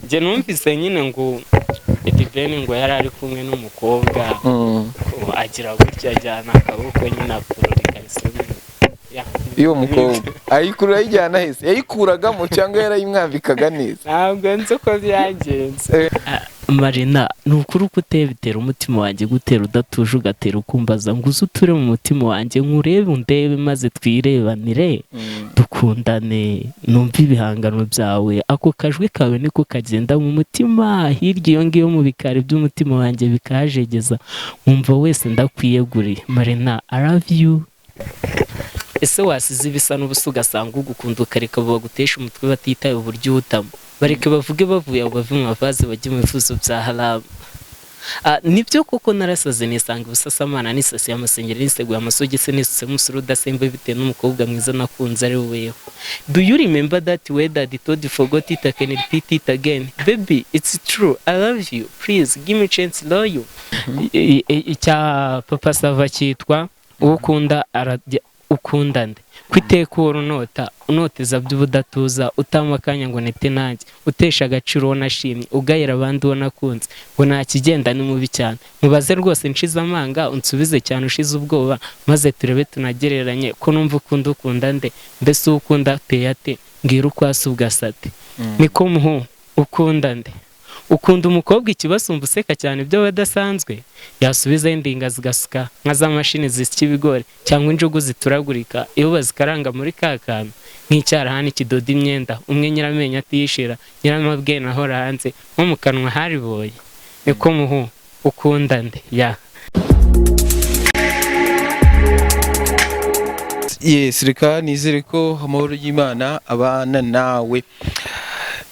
Njye numvise nyine ngo The Ben ngo yari ari kumwe n'umukobwa, ko agira gutya ajyana akaboko nyine akurura ikariso nyine. Ya. Iyo mukobwa ayikurura ayijyana hese? Yayikuragamo cyangwa yarayimwambikaga neza? Ntabwo nzi uko byagenze. Marina, ni ukuri uko uteye bitera umutima wanjye gutera udatuje, ugatera ukumbaza ngo uze uture mu mutima wanjye, nkurebe undebe maze twirebanire, dukundane, numve ibihangano byawe. Ako kajwi kawe niko kagenda mu mutima hirya iyo ngiyo mu bikari by'umutima wanjye, bikahajegeza, nkumva wese ndakwiyeguriye. Marina, I love you. Ese wasize ibisa n'ubusa ugasanga ugukunda, ukareka abo bagutesha umutwe batitaye uburyo uwutamo? Bareke bavuge bavuye aho, bave mu mavaze bajye mu bifuzo bya haramu. Nibyo koko narasaze nisanga ubusasamana, nisasiye amasengeri, niseguye amasogisi, nisutse umusore udasembuye, bitewe n'umukobwa mwiza nakunze ari weho. Do you remember that way that told you forgot it? I can repeat it again, baby, it's true, I love you, please give me chance, love you. Icya Papa Sava cyitwa "Uwo ukunda arajya". Ukunda nde kwiteka uhora unota unoteza by'ubudatuza, utama akanya ngo nete nanjye, utesha agaciro uwo nashimye, ugayira abandi uwo nakunze, ngo nta kigenda, ni mubi cyane? Mubaze rwose nshize amanga, unsubize cyane ushize ubwoba, maze turebe tunagereranye ko numva ukunda. Ukunda nde mbese? Uwo ukunda ateye ate? Mbwira uko asa ugasate. Niko muhu, ukunda nde? Ukunda umukobwa ikibasumba, useka cyane ibyo adasanzwe, yasubizaho indinga zigasuka nka za mashini zisya ibigori, cyangwa injugu zituragurika iyo bazikaranga muri ka kantu, nk'icyarahani kidoda imyenda, umwe nyiramenyo atiyishira, nyiramabwene ahora hanze, nko mu kanwa hariboye? Niko muhu, ukunda nde ya? Yes, reka nizere ko amahoro y'Imana abana nawe.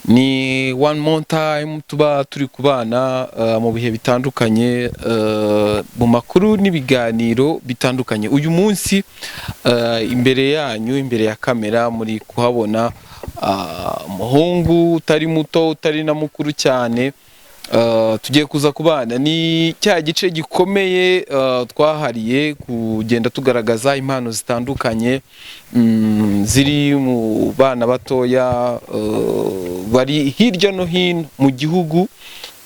Ni one more time tuba turi kubana mu bihe bitandukanye, mu makuru n'ibiganiro bitandukanye. Uyu munsi imbere yanyu, imbere ya kamera, muri kuhabona umuhungu utari muto, utari na mukuru cyane. Tugiye kuza kubana. Ni cya gice gikomeye twahariye kugenda tugaragaza impano zitandukanye ziri mu bana batoya bari hirya no hino mu gihugu,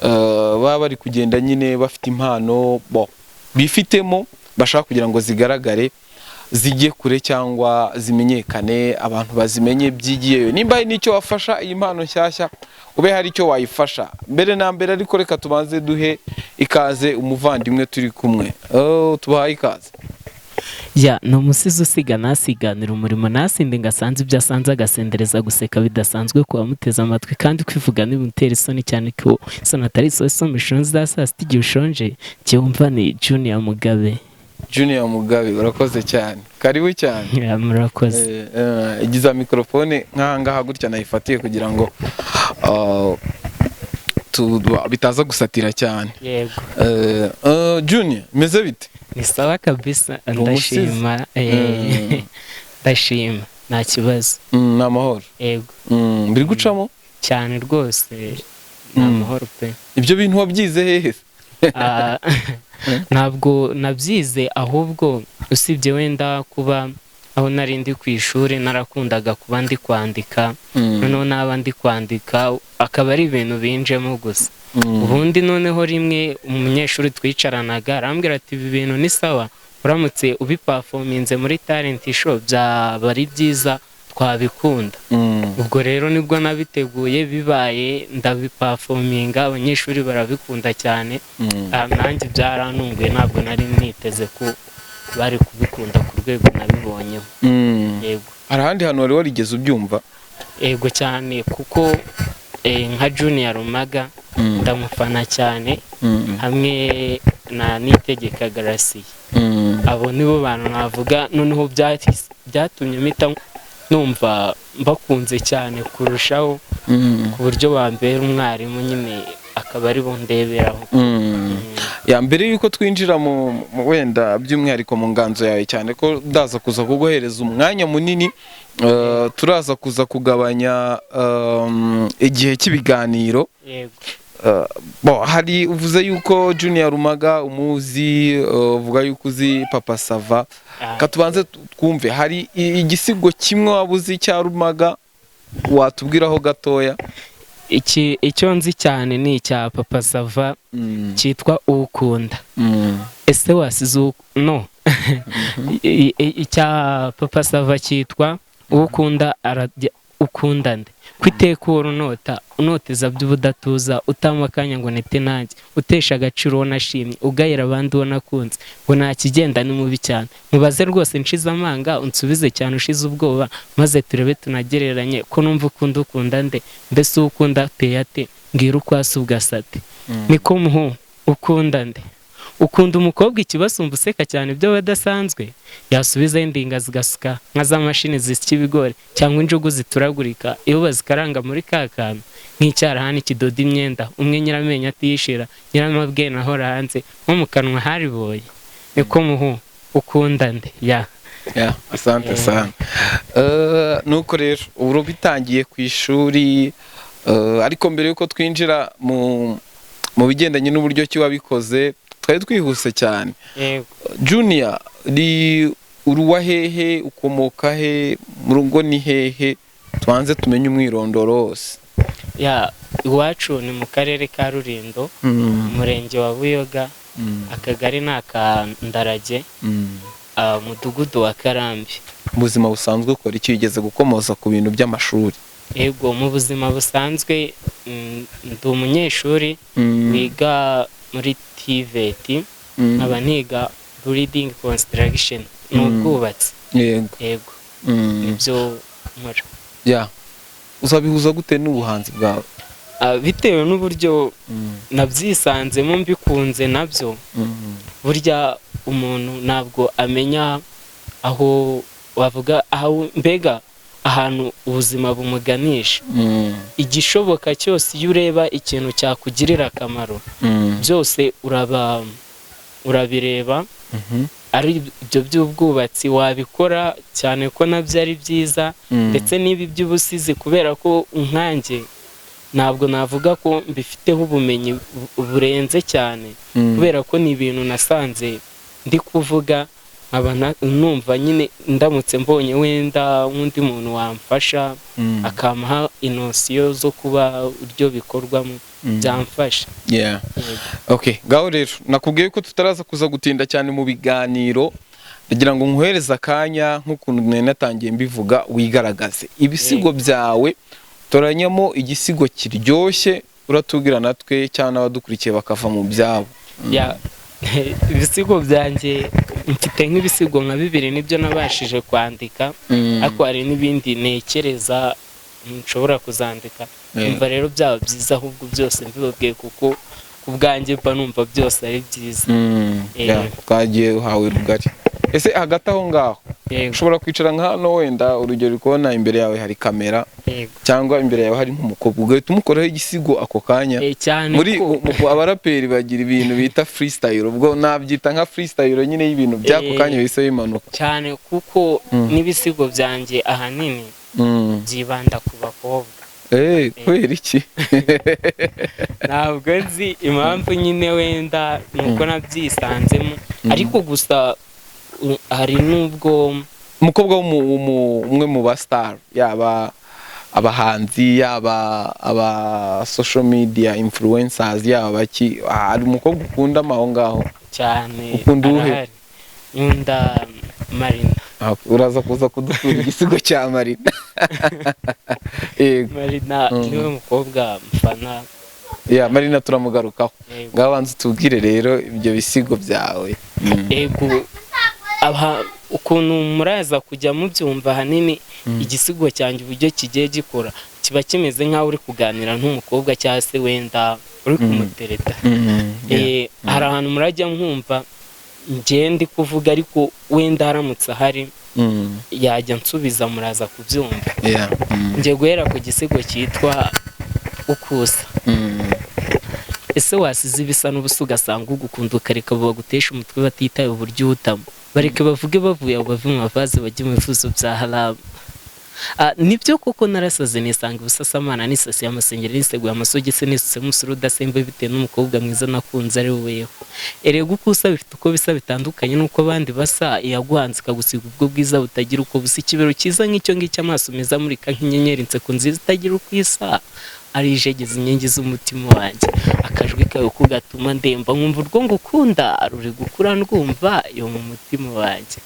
baba bari kugenda nyine bafite impano bo bifitemo, bashaka kugira ngo zigaragare, zijye kure cyangwa zimenyekane, abantu bazimenye byigiyeyo. Nimba hari n'icyo wafasha iyi mpano nshyashya, ube hari icyo wayifasha mbere na mbere. Ariko reka tubanze duhe ikaze umuvandimwe turi kumwe. Oh, tubahaye ikaze. Ya, ni umusizi usiga nasiganira umurimo, nasinde ngo asanze ibyo asanze, agasendereza guseka bidasanzwe ku bamuteze amatwi, kandi kwivuga ntibimutera isoni, cyane ko isoni atari isoni isoni za saa sita igihe ushonje. Cyumva ni Junior Mugabe. Junior Mugabe, urakoze cyane, karibu cyane. Ya, murakoze. Igiza mikorofone nk'aha ngaha gutya nayifatiye kugira ngo bitaza gusatira cyane. Yego. Junior, meze bite? Ni sawa kabisa. Ni umusizi. Ndashima, ndashima, nta kibazo. Ni amahoro? Yego. Biri gucamo? Cyane rwose, ni amahoro pe. Ibyo bintu wabyize hehe se? Ntabwo nabyize, ahubwo usibye wenda kuba aho nari ndi ku ishuri narakundaga kuba ndi kwandika, noneho naba ndi kwandika akaba ari ibintu binjemo gusa. Ubundi noneho rimwe umunyeshuri twicaranaga arambwira ati: "Ibi bintu ni sawa, uramutse ubiperforminze muri talent show byaba ari byiza, twabikunda." Ubwo rero nibwo nabiteguye, bibaye ndabiperforminga, abanyeshuri barabikunda cyane. Nanjye byarantunguye, ntabwo nari niteze ko bari kubikunda ku rwego nabibonyeho. Yego. Hari ahandi hantu wari warigeze ubyumva? Yego cyane, kuko nka Junior Rumaga ndamufana cyane, hamwe na Nitegeka Gratien. Abo nibo bantu navuga noneho byatumye mpita numva mbakunze cyane kurushaho, ku buryo bambera umwarimu nyine, akaba ari bo ndeberaho. Ya, mbere yuko twinjira mu wenda by'umwihariko mu nganzo yawe, cyane ko ndaza kuza kuguhereza umwanya munini, turaza kuza kugabanya igihe cy'ibiganiro. Yego. Bo, hari uvuze yuko Junior Rumaga umuzi, uvuga yuko uzi Papa Sava. Katubanze twumve, hari igisigo kimwe waba uzi cya Rumaga watubwiraho gatoya? Iki icyo nzi cyane ni icya Papa Sava cyitwa "Ukunda". Ese wasize no icya Papa Sava cyitwa "Ukunda arajya". Ukunda nde kwiteka uwo runota unoteza by'ubudatuza, utama akanya ngo nete nanjye, utesha agaciro uwo nashimye, ugayira abandi uwo nakunze, ngo nta kigenda, ni mubi cyane. Mubaze rwose nshize amanga, unsubize cyane ushize ubwoba, maze turebe tunagereranye ko numva ukunda. Ukunda nde mbese? Uwo ukunda ateye ate? Mbwira uko asa ugasate. Niko muhu, ukunda nde? Ukunda umukobwa ikibasumba, useka cyane ibyo badasanzwe, yasubizaho indinga zigasuka nka za mashini zisya ibigori, cyangwa injugu zituragurika iyo bazikaranga muri ka kantu, nk'icyarahani kidoda imyenda, umwe nyiramenyo atiyishira, nyiramabwene ahora hanze nko mu kanwa hariboye? Niko muhu, ukunda nde ya? Yeah, asante sana. Nuko rero ubu bitangiye ku ishuri, ariko mbere yuko twinjira mu bigendanye n'uburyo ki wabikoze, twari twihuse cyane. Yego. Junior, uri uruwa hehe? Ukomoka he? Mu rugo ni hehe? Tubanze tumenye umwirondoro wose. Ya, iwacu ni mu karere ka Rulindo, umurenge wa Buyoga, akagari ni aka Ndarage, umudugudu wa Karambi. Mu buzima busanzwe ukora iki? Wigeze gukomoza ku bintu by'amashuri. Yego, mu buzima busanzwe ndi umunyeshuri wiga muri TVET, nkaba niga building construction, ni ubwubatsi. Yego, nibyo nkora. Ya, uzabihuza gute n'ubuhanzi bwawe? Bitewe n'uburyo nabyisanzemo mbikunze nabyo. Burya umuntu ntabwo amenya aho wavuga aho, mbega ahantu ubuzima bumuganisha. Igishoboka cyose, iyo ureba ikintu cyakugirira akamaro, byose uraba urabireba. Ari ibyo by'ubwubatsi wabikora, cyane ko nabyo ari byiza, ndetse n'ibi by'ubusizi, kubera ko nkanjye ntabwo navuga ko mbifiteho ubumenyi burenze cyane, kubera ko ni ibintu nasanze ndi kuvuga, nkaba numva nyine ndamutse mbonye wenda nk'undi muntu wamfasha, akampa inotion zo kuba uburyo bikorwamo, byamfasha. Yego. Okay, ngaho rero nakubwiye ko tutaraza kuza gutinda cyane mu biganiro. Ndagira ngo nkuhereze akanya nk'ukuntu nari natangiye mbivuga, wigaragaze ibisigo byawe. Toranyamo igisigo kiryoshye, uratubwira natwe cyangwa n'abadukurikiye bakava mu byabo. Ya, ibisigo byanjye mfite nk'ibisigo nka bibiri nibyo nabashije kwandika, ariko hari n'ibindi ntekereza nshobora kuzandika. Numva rero byaba byiza ahubwo byose mbibabwiye, kuko ku bwanjye mba numva byose ari byiza. Yeah, twagiye, uhawe rugari. Ese hagati aho ngaho, Yego. ushobora kwicara nka hano, wenda urugero uri kubona imbere yawe hari kamera, cyangwa imbere yawe hari nk'umukobwa, ugahita umukoraho igisigo ako kanya? Cyane Muri ko abaraperi bagira ibintu bita freestyle, ubwo nabyita nka freestyle nyine y'ibintu by'ako kanya bihise bimanuka. Cyane, kuko n'ibisigo byanjye ahanini byibanda ku bakobwa. Kubera iki? Ntabwo nzi impamvu nyine, wenda ni uko nabyisanzemo, ariko gusa hari n'ubwo Umukobwa umwe mu ba star, yaba abahanzi, yaba aba social media influencers, yaba baki, hari umukobwa ukunda aho ngaho? Cyane. Ukunda uwuhe? Arahari, nkunda Marina. Uraza kuza kudutura igisigo cya Marina. Yego. Marina niwe mukobwa mfana. Ya, Marina turamugarukaho. Yego. Ngaho banza utubwire rero ibyo bisigo byawe. Ego, aba ukuntu muraza kujya mubyumva, ahanini igisigo cyanjye uburyo kigiye gikora kiba kimeze nk'aho uri kuganira n'umukobwa, cyangwa se wenda uri kumutereta. Hari ahantu murajya mwumva njye ndi kuvuga, ariko wenda haramutse ahari yajya nsubiza, muraza kubyumva. Ngiye guhera ku gisigo cyitwa "Ukusa". Ese wasize ibisa n'ubusa, ugasanga ugukunda, ukareka abo bagutesha umutwe batitaye uburyo uwutamo? Bareke bavuge bavuye aho, bave mu mavaze bajye mu bifuzo bya haramu. Nibyo koko narasaze nisanga ubusasamana, nisasiye amasengeri, niseguye amasogisi, nisutse umusuru udasembuye, bitewe n'umukobwa mwiza nakunze ari weho. Erega uko usa bifite uko bisa bitandukanye n'uko abandi basa. Iyaguhanze ikagusiga ubwo bwiza butagira uko busa, ikibero cyiza nk'icyo ngicyo, amaso meza amurika nk'inyenyeri, inseko nziza itagira uko isa. Ari ijegeza inkingi z'umutima wanjye. Akajwi kawe ko gatuma ndemba, nkumva urwo ngukunda ruri gukura, ndwumva yo mu mutima wanjye.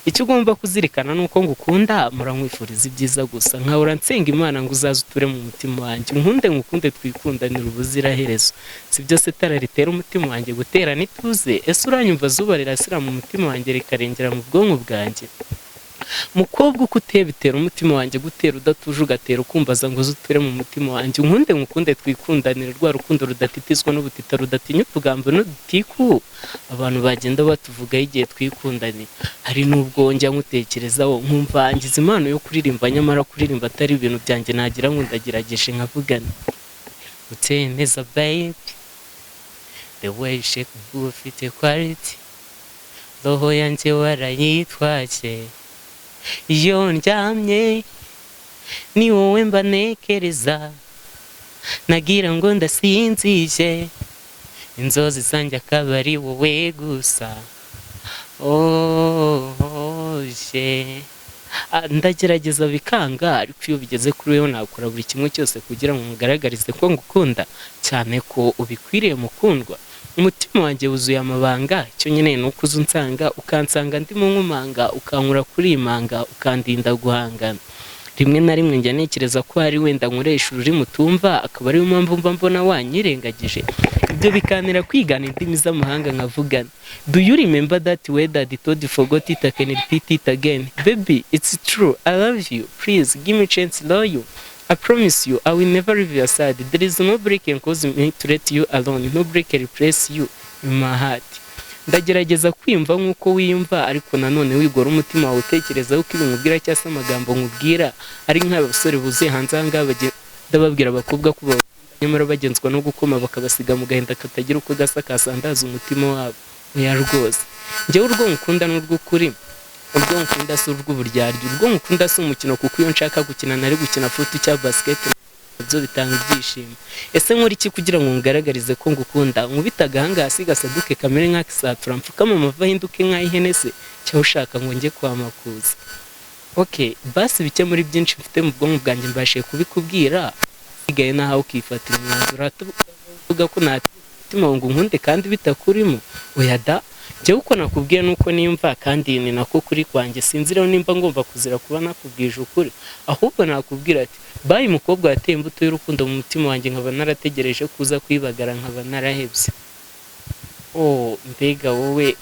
Icyo ugomba kuzirikana ni uko ngukunda, murankwifuriza ibyiza gusa, nkahora nsenga Imana ngo uzaze uture mu mutima wanjye, unkunde ngukunde, twikundanire ubuziraherezo. Si byose tara ritera umutima wanjye gutera n'ituze? Ese uranyumva? Zuba rirasira mu mutima wanjye, rikarengera mu bwonko bwanjye. Mukobwa, uko uteye bitera umutima wanjye gutera udatuje, ugatera ukumbaza ngo uze uture mu mutima wanjye, unkunde ngukunde, twikundanire rwa rukundo rudatitizwa n'ubutita, rudatinya utugambo n'udutiku abantu bagenda batuvugaho igihe twikundaniye. Hari n'ubwo njya nkutekerezaho nkumva ngize impano yo kuririmba, nyamara kuririmba atari ibintu byanjye. Nagira ngo ndagerageje nkavugana: "Uteye neza baby, the way you shake booty, ufite quality, roho yanjye warayitwaje. Iyo ndyamye ni wowe mba ntekereza, nagira ngo ndasinzije, inzozi zanjye akaba ari wowe gusa." Oh, yeah. Ah, ndagerageza bikanga, ariko iyo bigeze kuri wewe nakora buri kimwe cyose kugira ngo nkugaragarize ko ngukunda cyane, ko ubikwiriye mukundwa. Umutima wanjye wuzuye amabanga, icyo nkeneye ni uko uza unsanga, ukansanga ndimo nkumanga, ukankura kuri iyi manga, ukandinda guhangana. Rimwe na rimwe njya ntekereza ko hari wenda nkoresha ururimi utumva, akaba ariyo mpamvu mba mbona wanyirengagije. Ibyo bikantera kwigana indimi z'amahanga nkavugana: "Do you remember that word that told you forgot it? I can repeat it again. Baby, it's true, I love you. Please give me chance, love you. I promise you I will never leave your side. There is no break can cause me to let you alone, no break can replace you in my heart." Ndagerageza kwiyumva nk'uko wiyumva, ariko nanone wigora umutima wawe utekereza ko ibi nkubwira cyangwa se amagambo nkubwira ari nk'abasore buzuye hanze aha ngaha bagenda babwira abakobwa ko babakunda, nyamara bagenzwa no gukoma, bakabasiga mu gahinda katagira uko gasa, kasandaza umutima wabo. Oya rwose, njyewe urwo nkukunda ni urw'ukuri. Urwo nkunda si urw'uburyarya. Urwo nkukunda si umukino, kuko iyo nshaka gukina nari gukina futu cyangwa basket, nabyo bitanga ibyishimo. Ese nkora iki kugira ngo ngaragarize ko ngukunda? Nkubite agahanga hasi gasaduke kamere nk'akisatura, mfukame amavi ahinduke nk'ay'ihene se, cyangwa ushaka ngo njye kwa Makuza? Ok, basi bike muri byinshi mfite mu bwonko bwanjye mbashije kubikubwira, usigaye nawe ukifatira umwanzuro. Uvuga ko nta mutima ngo nkunde kandi bitakurimo? Oya da, njyewe uko nakubwiye nuko nimva, kandi ni nako kuri kwanjye. Sinzi rero nimba ngomba kuzira kuba nakubwije ukuri. Ahubwo nakubwira ati: "Bayi mukobwa wateye imbuto y'urukundo mu mutima wanjye, nkaba narategereje kuza kwibagara, nkaba narahebye." Oh, mbega wowe!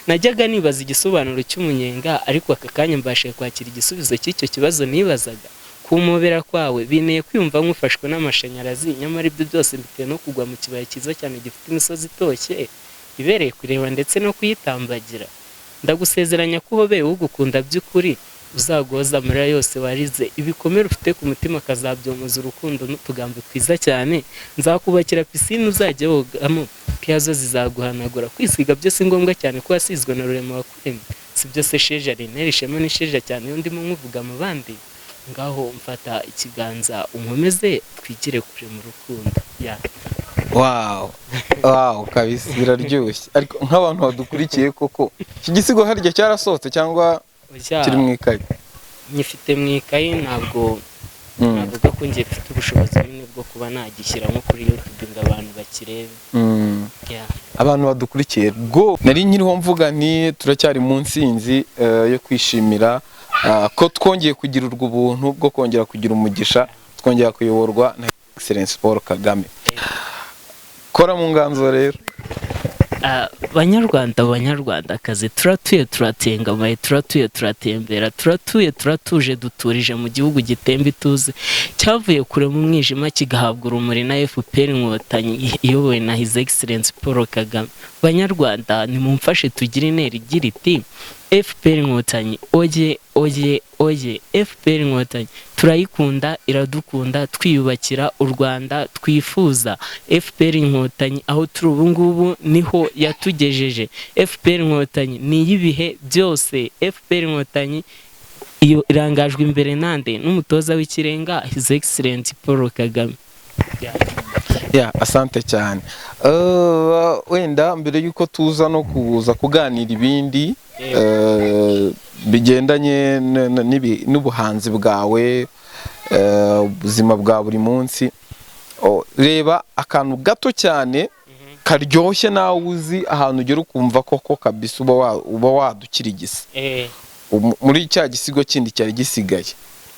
Najyaga nibaza igisobanuro cy'umunyenga, ariko aka kanya mbashije kwakira igisubizo cy'icyo kibazo nibazaga. Kumobera kwawe binteye kwiyumva nk'ufashwe n'amashanyarazi, nyamara ibyo byose mbitewe no kugwa mu kibaya cyiza cyane gifite imisozi itoshye ibereye kureba ndetse no kuyitambagira. Ndagusezeranya ko uhobeye ugukunda by'ukuri uzagoza amarira yose warize, ibikomere ufite ku mutima akazabyomoza urukundo n'utugambo twiza cyane. Nzakubakira pisine uzajya wogamo, piyazo zizaguhanagura. Kwisiga byo si ngombwa cyane ko wasizwe na Rurema wakuremye. Si byo se sheja rintera ishema n'isheja cyane iyo ndimo nkuvuga mu bandi? Ngaho mfata ikiganza unkomeze, twigire kure mu rukundo ya. Wow, kabisa biraryoshye. Ariko nk'abantu badukurikiye, koko iki gisigo harya cyarasohotse cyangwa Oya, kiri mu ikayi? Nyifite mu ikayi. Ntabwo navuga ko njye mfite ubushobozi nyine bwo kuba nagishyira nko kuri YouTube ngo abantu bakirebe. Yeah. Abantu badukurikiye rwo nari nkiriho mvuga nti turacyari mu nsinzi yo kwishimira ko twongeye kugirirwa ubuntu bwo kongera kugira umugisha, twongera kuyoborwa na Excellence Paul Kagame. Kora mu nganzo rero. Ah, banyarwanda, banyarwandakazi, turatuye turatengamaye, turatuye turatembera, turatuye turatuje, duturije mu gihugu gitemba ituze, cyavuye kure mu mwijima kigahabwa urumuri na FPR Inkotanyi iyobowe na His Excellence Paul Kagame. Banyarwanda, nimumfashe tugire intero igira iti: "FPR Inkotanyi oye oye oye!" FPR Inkotanyi turayikunda, iradukunda, twiyubakira u Rwanda twifuza. FPR Inkotanyi aho turi ubu ngubu niho yatugejeje. FPR Inkotanyi ni iy'ibihe byose. FPR Inkotanyi iyo irangajwe imbere nande? N'umutoza w'ikirenga His Excellence Paul Kagame. Ya, asante cyane. Wenda mbere y'uko tuza no kuza kuganira ibindi bigendanye n'ubuhanzi bwawe. ubuzima bwa buri munsi. Reba akantu gato cyane karyoshye nawe uzi ahantu ugera ukumva koko kabisa uba wadukirigisa muri cya gisigo kindi cyari gisigaye,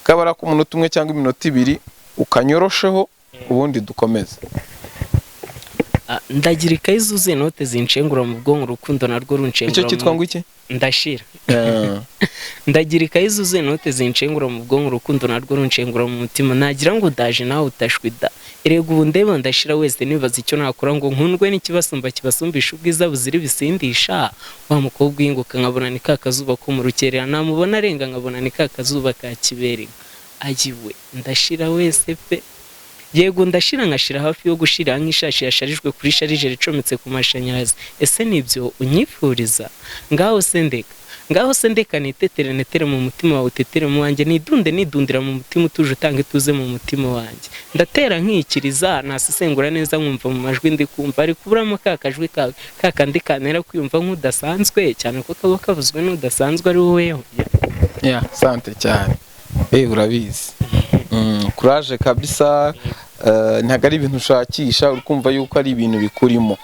kabara k'umunota umwe cyangwa iminota 2, ukanyorosheho, ubundi dukomeze. Ndagira ikayi zuzuye note zinshengura mu bwonko, urukundo narwo runshengura. Icyo cyitwa ngo iki? Ndashira. Ndagira ikayi zuzuye note zinshengura mu bwonko, urukundo narwo runshengura mu mutima. Nagira ngo ndaje nawe utashwida. Erega ubu ndeba ndashira wese, nibaza icyo nakora ngo nkundwe n'ikibasumba kibasumbisha ubwiza buzira ibisindisha. Wa mukobwa uhinguka nkabona ni ka kazuba ko mu rukerera, namubona arenga nkabona ni ka kazuba ka kibereka. Ayiwe, ndashira wese pe! Yego, ndashira nkashira hafi yo gushira nk'ishashi yasharijwe kuri chargeur icometse ku mashanyarazi. Ese nibyo unyifuriza? Ngaho se ndeka, ngaho se ndeka nitetere, netere mu mutima wawe, utetere mu wanjye, nidunde nidundira mu mutima utuje, utanga ituze mu mutima wanjye. Ndatera nkikiriza, nasesengura neza nkumva mu majwi ndi kumva ari kuburamo ka kajwi kawe, ka kandi kantera kwiyumva nk'udasanzwe cyane, ko kaba kavuzwe n'udasanzwe ari woweho. Yeah, sante cyane. Urabizi. Courage kabisa. Ntabwo ari ibintu ushakisha, uri kumva yuko ari ibintu bikurimo.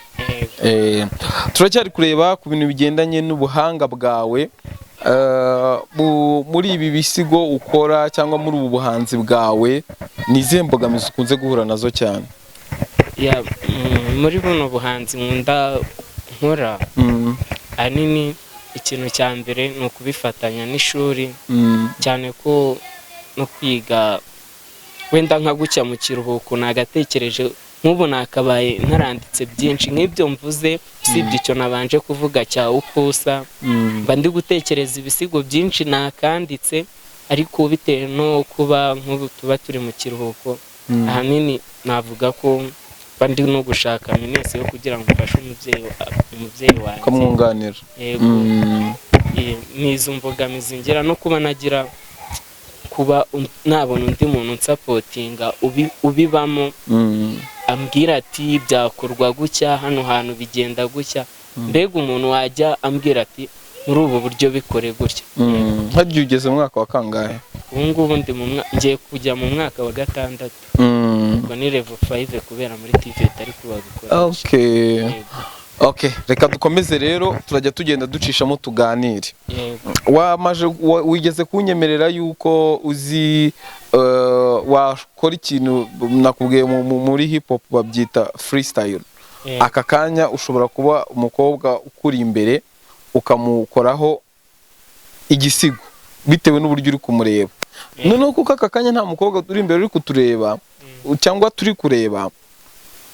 Turacyari kureba ku bintu bigendanye n'ubuhanga bwawe muri ibi bisigo ukora cyangwa muri ubu buhanzi bwawe. Ni izihe mbogamizi ukunze guhura nazo cyane? Yeah, muri buno buhanzi nkunda nkora, ahanini ikintu cya mbere ni ukubifatanya n'ishuri, cyane ko no kwiga wenda nka gutya mu kiruhuko nagatekereje nk'ubu nakabaye ntaranditse byinshi nk'ibyo mvuze. Usibye icyo nabanje kuvuga cya ukusa, mba ndi gutekereza ibisigo byinshi nakanditse, ariko bitewe no kuba nk'ubu tuba turi mu kiruhuko, ahanini navuga ko mba ndi no gushaka minesi yo kugira ngo mfashe umubyeyi wanjye. Ukamwunganira. Yego. Ni izo mbogamizi ngira, no kuba nagira kuba nabona undi muntu unsupportinga ubibamo, ambwira ati byakorwa gutya, hano hantu bigenda gutya. Mbega umuntu wajya ambwira ati muri ubu buryo bikore gutya. Harya ugeze mu mwaka wa kangahe? Ubu ngubu ngiye kujya mu mwaka wa gatandatu. Ubwo ni level 5 kubera muri TVET ariko babikora. Okay. Yego. Okay, reka dukomeze rero, turajya tugenda ducishamo tuganire. Yego. Wigeze kunyemerera yuko uzi wakora ikintu nakubwiye muri hip hop babyita freestyle. Yego. Aka kanya ushobora kuba umukobwa ukuri imbere ukamukoraho igisigo bitewe n'uburyo uri kumureba. Noneho kuko aka kanya nta mukobwa uri imbere uri kutureba cyangwa turi kureba,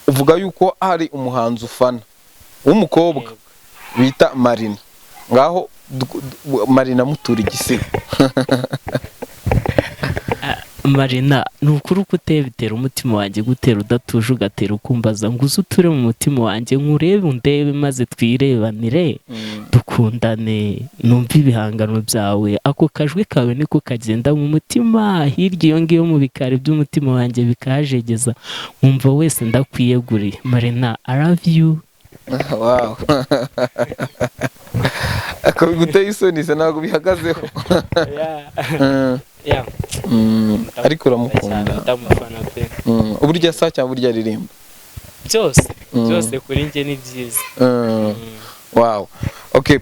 uvuga yuko hari umuhanzi ufana w'umukobwa bita Marina. Ngaho Marina mutura igisigo. Marina, ni ukuri uko uteye bitera umutima wanjye gutera udatuje, ugatera ukumbaza ngo uze uture mu mutima wanjye, nkurebe undebe maze twirebanire, dukundane, numve ibihangano byawe. Ako kajwi kawe niko kagenda mu mutima hirya iyo ngiyo mu bikari by'umutima wanjye, bikahajegeza, nkumva wese ndakwiyeguriye. Marina, I love you. Wow, ako biguteye isoni se? Ntabwo bihagazeho. Yeah. Ariko uramukunda? Ndamufana pe. Uburyo asa cyangwa uburyo aririmba? Byose. Byose kuri njye ni byiza. Wow, okay.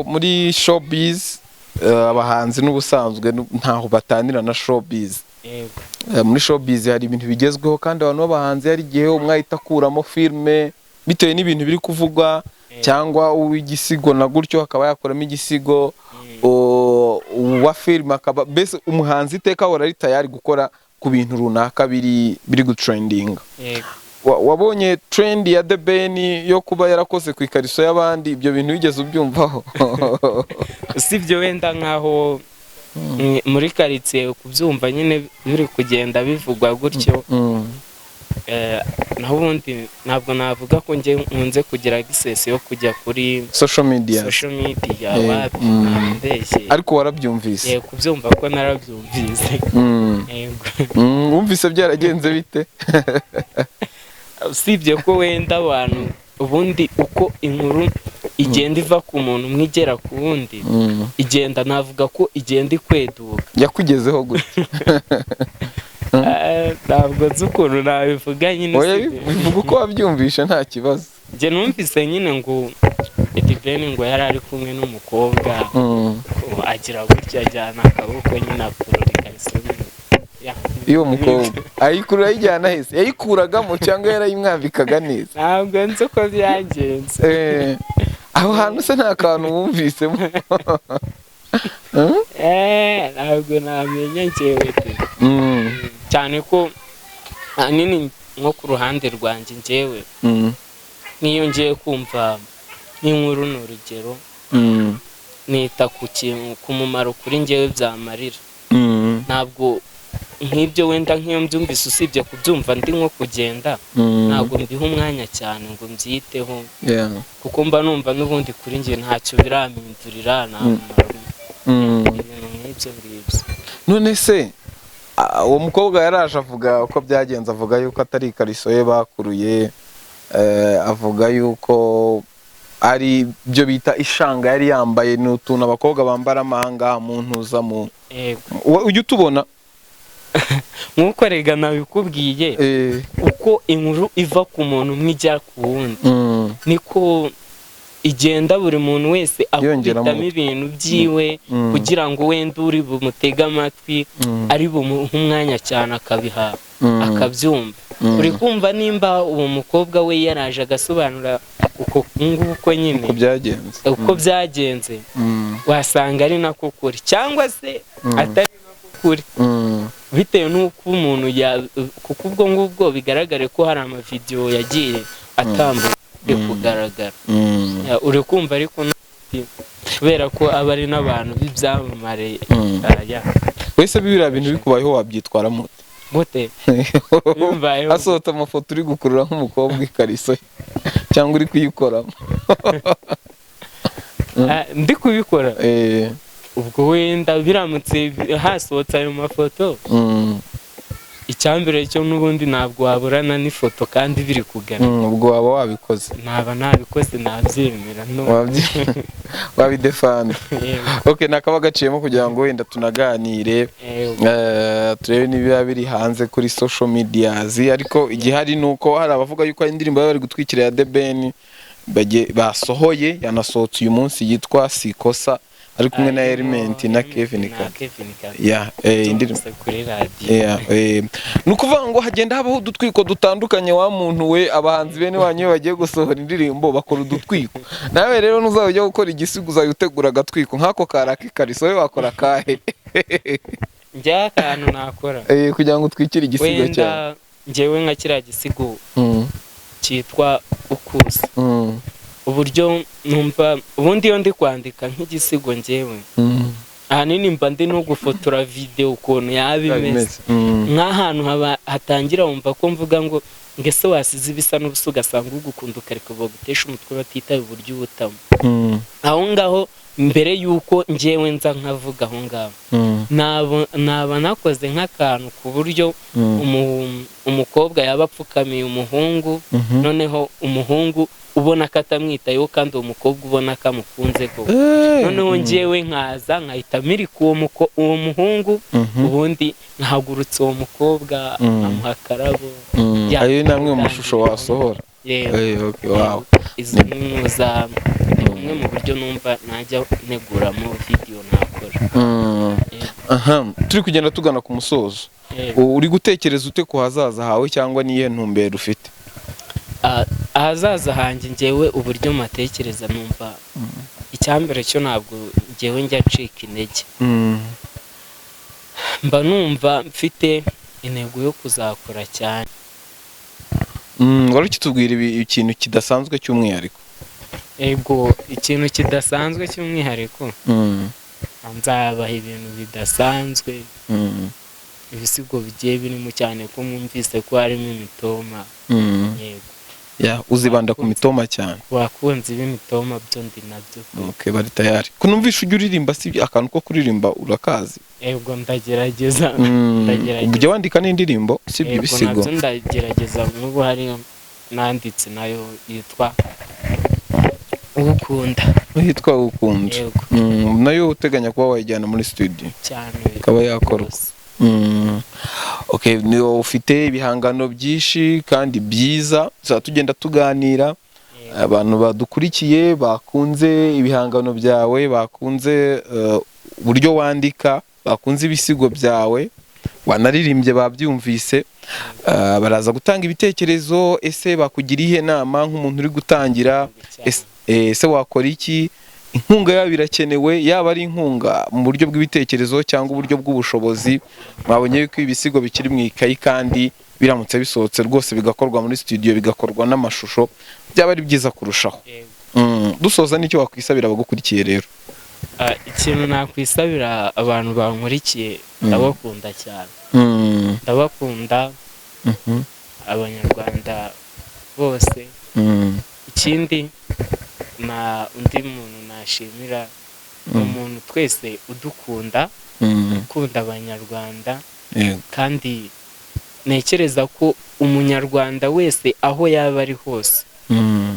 Muri showbiz, abahanzi n'ubusanzwe ntaho batanira na showbiz. Yego. Muri showbiz hari ibintu bigezweho, kandi abantu b'abahanzi hari igihe umwe ahita akuramo filime bitewe n'ibintu biri kuvugwa, cyangwa uw'igisigo na gutyo akaba yakuramo igisigo, uwa filime akaba, mbese umuhanzi iteka ahora ari tayari gukora ku bintu runaka biri gutrendinga. Yego. Wabonye trend ya The Ben yo kuba yarakoze ku ikariso y'abandi? Ibyo bintu wigeze ubyumvaho? Usibye wenda nkaho muri karitsiye kubyumva nyine biri kugenda bivugwa gutyo, naho ubundi ntabwo navuga ko njye nkunze kugira access yo kujya kuri social media. Social media, wapi, ntabwo. Ariko warabyumvise? Yego, kubyumva ko narabyumvise. Yego. Wumvise byaragenze bite? Usibye ko wenda abantu ubundi uko inkuru igenda iva ku muntu umwe igera ku wundi, igenda, navuga ko igenda ikweduka. Yakugezeho gute? Ntabwo nzi ukuntu nabivuga nyine. Oya, usibye bivuga uko wabyumvishe, nta kibazo. Njye numvise nyine ngo The Ben ngo yari ari kumwe n'umukobwa, ngo agira gutya ajyana akaboko nyine akurura ikariso nyine. Iyo mukobwa ayikurura ayijyana hese? Yayikuragamo cyangwa yarayimwambikaga neza? Ntabwo nzi uko byagenze. Aho hantu se nta kantu wumvisemo? Hmm? Ntabwo namenya njyewe pe. Cyane ko ahanini nko ku ruhande rwanjye njyewe, nk'iyo ngiye kumva nk'inkuru, ni urugero, nita ku kintu, ku mumaro kuri njyewe byamarira. Ntabwo nk'ibyo wenda nk'iyo mbyumvise, usibye kubyumva ndi nko kugenda, ntabwo mbiha umwanya cyane ngo mbyiteho, kuko mba numva n'ubundi kuri njye ntacyo birampindurira, nta mumaro, ibintu nk'ibyo ngibyo. None se uwo mukobwa yaraje avuga uko byagenze, avuga yuko atari ikariso ye bakuruye, avuga yuko ari byo bita ishanga yari yambaye, ni utuntu abakobwa bambara amahanga mu ntuza mu Yego. Ujya utubona? Nk'uko rega nabikubwiye, uko inkuru iva ku muntu umwe ijya ku wundi, niko igenda buri muntu wese Yongeramo. akubitamo ibintu byiwe, kugira ngo wenda uri bumutege amatwi ari bumuhe umwanya cyane akabiha, akabyumva. Uri kumva nimba uwo mukobwa we yaraje agasobanura uko nguko nyine, uko byagenze, uko byagenze, wasanga ari nako kuri cyangwa se atari nako kuri, bitewe n'uko umuntu ya, kuko ubwo ngubwo bigaragare ko hari amavidewo yagiye atambuka ari kugaragara. Uri kumva, ariko n'ubundi kubera ko aba ari n'abantu b'ibyamamare, ya. Wese biriya bintu bikubayeho wabyitwaramo ute? Gute bimbayeho? Hasohotse amafoto uri gukurura nk'umukobwa ikariso ye cyangwa uri kuyikoramo. Ndi kubikora? Ubwo wenda biramutse hasohotse ayo mafoto, icyambere cyo n'ubundi ntabwo waburana n'ifoto kandi biri kugaragara. Ubwo waba wabikoze. Naba nabikoze, nabyemera no. Wabidefanda. Yego. Okay, nakaba gaciyemo kugira ngo wenda tunaganire, Yego. Turebe nibiba biri hanze kuri social medias, ariko igihari ni uko hari abavuga yuko hari indirimbo baba bari gutwikira ya The Ben basohoye, yanasohotse uyu munsi, yitwa Sikosa, ari kumwe na Harimo Element na Element Kevin na Kade. Kevin Kade. Yeah, indirimbo Tumvise kuri radiyo. Yeah, ni ukuvuga ngo hagenda habaho udutwiko dutandukanye. Wa muntu we, abahanzi bene wanyu iyo bagiye gusohora indirimbo bakora udutwiko. Nawe rero ntuzaba ujya gukora igisigo, uzajya utegura agatwiko nk'ako karaka ikariso, we wakora akahe? Njyewe akantu nakora, Kugira ngo utwikire igisigo cyawe. Wenda njyewe nka kiriya gisigo cyitwa Ukuzi, uburyo numva ubundi iyo ndi kwandika nk'igisigo njyewe, ahanini mba ndi no gufotora videwo ukuntu yaba imeze, nk'ahantu haba hatangira wumva ko mvuga ngo ngese wasize ibisa n'ubusa ugasanga ugukunda ukareka bagutesha umutwe batitaye uburyo ubutamo. Aho ngaho mbere y'uko njyewe nza nkavuga aho ngaho, naba nakoze nk'akantu ku buryo umukobwa yaba apfukamiye umuhungu, noneho umuhungu ubona ko atamwitayeho kandi uwo mukobwa ubona ko amukunze koko, noneho njyewe nkaza nkahita mirika uwo muhungu, ubundi nkahagurutsa uwo mukobwa, nkamuha akarabo. Ayo ni amwe mu mashusho wasohora. Yewe. Okay, wow. Izo ni ni bumwe mu buryo numva najya nteguramo video nakora. Yego. Aha turi kugenda tugana ku musozo. Yego. Uri gutekereza ute ku hazaza hawe, cyangwa niyihe ntumbero ufite? Ahazaza hanjye njyewe uburyo matekereza, numva icyambere cyo ntabwo njyewe njya ncika intege. Mba numva mfite intego yo kuzakora cyane. Wari ukitubwira ikintu kidasanzwe cy'umwihariko. Ego, ikintu kidasanzwe cy'umwihariko, nzabaha ibintu bidasanzwe, ibisigo bigiye birimo, cyane ko mwumvise ko harimo imitoma. Yego. Yeah, uzibanda ku mitoma cyane. Bakunzi b'imitoma byo ndi nabyo pe. Okay, bari tayari kunumvisha ujya uririmba, si akantu ko kuririmba urakazi? Ego, ndagerageza. Ndagerageza. Ujya wandika n'indirimbo sibyo? Yego, Ibisigo. Nabyo ndagerageza. Nk'ubu hari nanditse nayo yitwa Uwukunda. Yitwa Ukunda. Yego. Nayo uteganya kuba wayijyana muri studio Cyane. ikaba yakorwa? Rwose. Okay, ni ufite ibihangano byinshi kandi byiza, tuzaba tugenda tuganira. Abantu badukurikiye bakunze ibihangano byawe, bakunze uburyo wandika, bakunze ibisigo byawe, wanaririmbye babyumvise. Baraza gutanga ibitekerezo. Ese bakugira iyihe nama nk'umuntu uri gutangira? Ese wakora iki? Inkunga yabo irakenewe, yaba ari inkunga mu buryo bw'ibitekerezo cyangwa uburyo bw'ubushobozi. Mwabonye yuko ibisigo bikiri mu ikayi, kandi biramutse bisohotse rwose, bigakorwa muri studio, bigakorwa n'amashusho, byaba ari byiza kurushaho. Yego. Dusoza, n'icyo wakwisabira abagukurikiye rero? Ikintu nakwisabira abantu bankurikiye, ndabakunda cyane, ndabakunda abanyarwanda bose. Ikindi na undi muntu nashimira ni umuntu twese udukunda, ukunda abanyarwanda, kandi ntekereza ko umunyarwanda wese aho yaba ari hose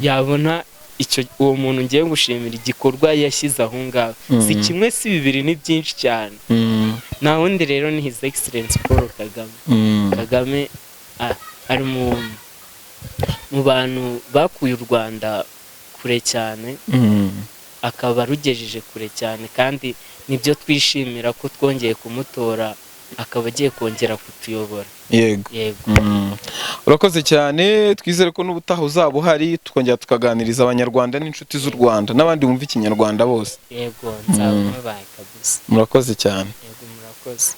yabona icyo uwo muntu ngiye gushimira, igikorwa yashyize aho ngaho. Si kimwe, si bibiri, ni byinshi cyane. Nta wundi rero, ni His Excellence Paul Kagame. Kagame ari mu bantu bakuye u Rwanda kure cyane, akaba arugejeje kure cyane, kandi nibyo twishimira ko twongeye kumutora, akaba agiye kongera kutuyobora. Yego. Yego. Urakoze cyane. Twizere ko n'ubutaha uzaba uhari, tukongera tukaganiriza abanyarwanda n'inshuti z'u Rwanda n'abandi bumva ikinyarwanda bose. Yego, nzaba mubaye kabisa. Murakoze cyane. Yego, murakoze.